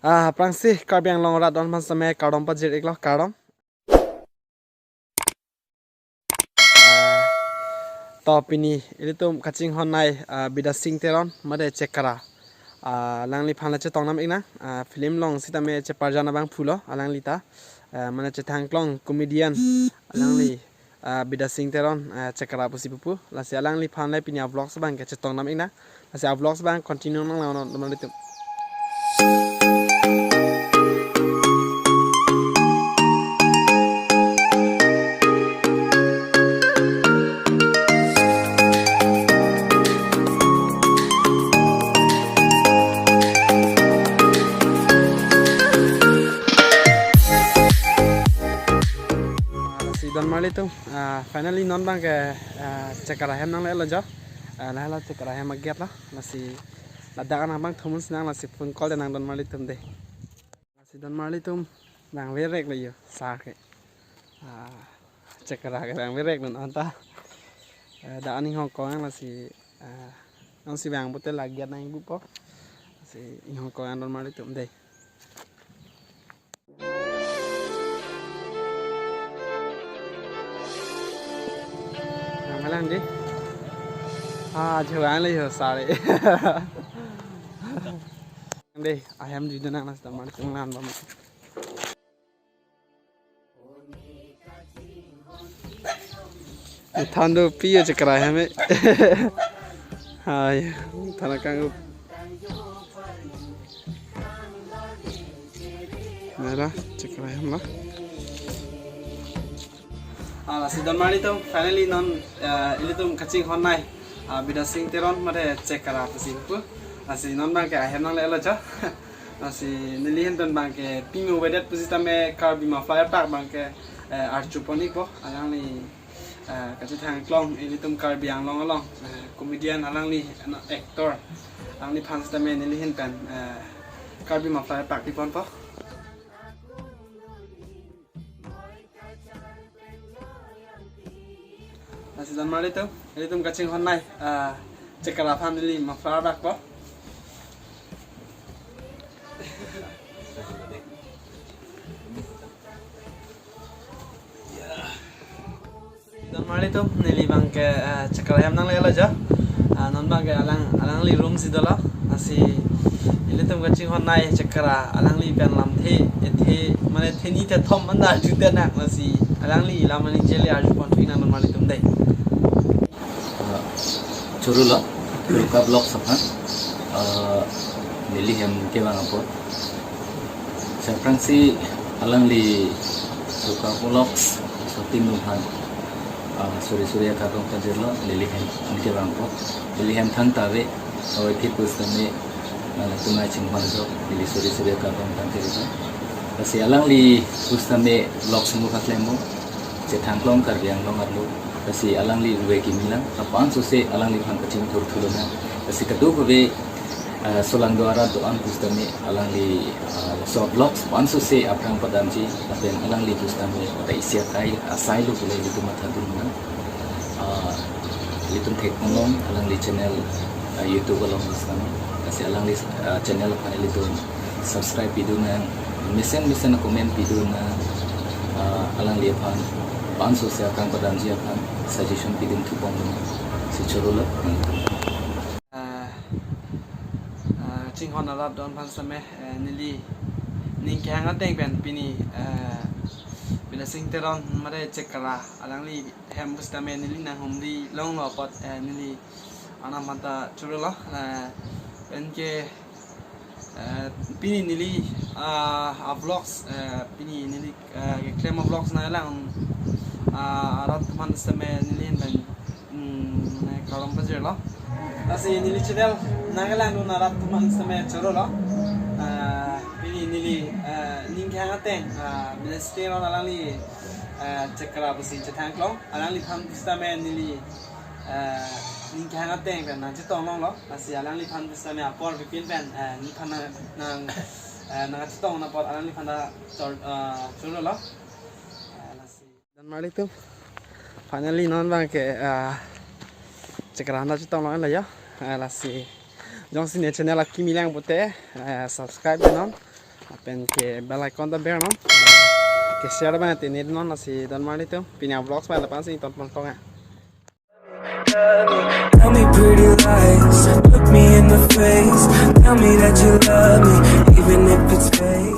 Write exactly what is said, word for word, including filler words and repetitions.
Ah, aphrangsi Karbi Anglong arat don aphan sitame kardom pajir iklo, kardom. Ah, to pini ilitum kachinghon nei, ah, Bidya Sing Teron mate Chekara. Ah, alangliphan le chetong nam iknang, ah, film along sitame cheparjan abang pulo alangli ta. Ah, mane chethangklong comedian alangli, ah, Bidya Sing Teron, ah, Chekara pusi pupu. Lasi alangliphan le pini avlogs abang ke chetong nam iknang. Lasi avlogs abang continue nang lang non teman itu. Si don marli atum, ah, finally non abang ke, ah, Chekara ahem nangle lo jo. Ah, lahelo Chekara ahem agate lo. Lasi ladak an abang thumun sinang, lasi phone call de nang don marli atum de. Lasi don marli atum nang verek lo jo, sar ke. Ah, Chekara ke nang verek lo anta. Eh, dak an inghong kong lasi, ah, nang si bang bote lagi nang ingbupo. Lasi inghong kong don marli atum de. Nang malang di. Ah, jawang le yo, sorry. Di, ahem juda nang nas daman tung lan bam. Thandu pi yo Chekara ahem e. Hai, thana kang. Mera Chekara ahem lo. Ah, lasi don marli atum, finally non, eh, ilitum kachinghon nei, ah, Bidya Sing Teron mate Chekara pusi pu. Lasi non abang ke ahem nangle lo jo. Lasi neli ahin pen abang ke pimo vedet pusitame Karbi Muffler Park abang ke, eh, arju pon ikpo, alangli, eh, kachethangklong ilitum Karbi Anglong along, eh, comedian alangli, ano, actor. Alangliphan sitame neli ahin pen, eh, Karbi Muffler Park pi ponpo. Lasi don marli atum, ilitum kachinghon nei, ah, Chekara aphan neli muffler bakpo. Don marli atum, neli abang ke, ah, Chekara ahem nangle lo jo. Ah, non abang ke alang, alangli room si dolo. Lasi ilitum kachinghon nei Chekara, alangli pen lamthe, ethe, mane theni thethom anta arju te nang, lasi alangli lam aning jeli arju pon thu nang don marli atum de. Ah, choro lo, Ruka Vlogs aphan, ah, neli ahem kevang apot. Aphrangsi alangli Ruka Vlogs shooting aphan, ah, suri suri akardom pajirlo, neli ahem kevang apot. Neli ahem thangta ave, ave phit pusitame, ah, tunai chingpan jo, neli suri suri akardom pajirlo. Lasi alangli pusitame vlogs ingkoi klemlo, chethangklong Karbi Anglong arlo. Lasi alangli ave kimi lang, lapu-an sose alangliphan kachingthur thu lonang. Lasi kadokave, eh, solangdo arat do-an pusitame alangli, eh, short vlogs lapu-an sose aphrang padamji, lapen alangli pusitame ata isi akai asai lo pule ilitum mathadun nang. Eh, ilitum thek ponlong alangli channel, eh, YouTube along pusitame. Lasi alangli, eh, channel aphan ilitum subscribe pidun nang, mesen mesen comment pidun nang, ah, alangli aphan lapu-an sose akam padamji aphan suggestion pidun thu pon nang, si choro lo. Ah, ah, chinghon arat don aphan sitame, eh, neli ning kehang ateng pen pini, eh, Bidya Sing Teron mate Chekara alangli ahem pusitame neli nanghumri longlo apot, eh, neli anam aphanta choro lo, eh, pen ke, eh, pini neli, ah, avlogs, eh, pini neli, eh, keklem avlogs nanglang, ah, arat atum aphan sitame neli ahin pen, mm, ne kardom pajirlo. Lasi neli channel nanglang dun arat atum aphan sitame choro lo. Ah, pini neli, eh, ning kehang ateng, ah, Bidya Sing Teron alangli, eh, Chekara pusi chethangklong, alangliphan pusitame neli, eh, ning kehang ateng pen nangchetong longlo. Lasi alangliphan pusitame apor bipin pen, eh, neliphan nang, nang, eh, nangchetong apot alangliphan ta chor-, eh, choro lo. Eh, lasi don marli atum, finally non abang ke, eh, Chekara aphan ta chetong longlo jo. Eh, lasi jongsi ne channel akimi lang pute, eh, subscribe de non. Lapen ke bell icon ta bernon. Ke share abang tini non, lasi don marli tum. Pini a-vlogs abang lapu-an si ton pon tong ya. Tell me pretty lies, look me in the face. Tell me that you love me, even if it's fake.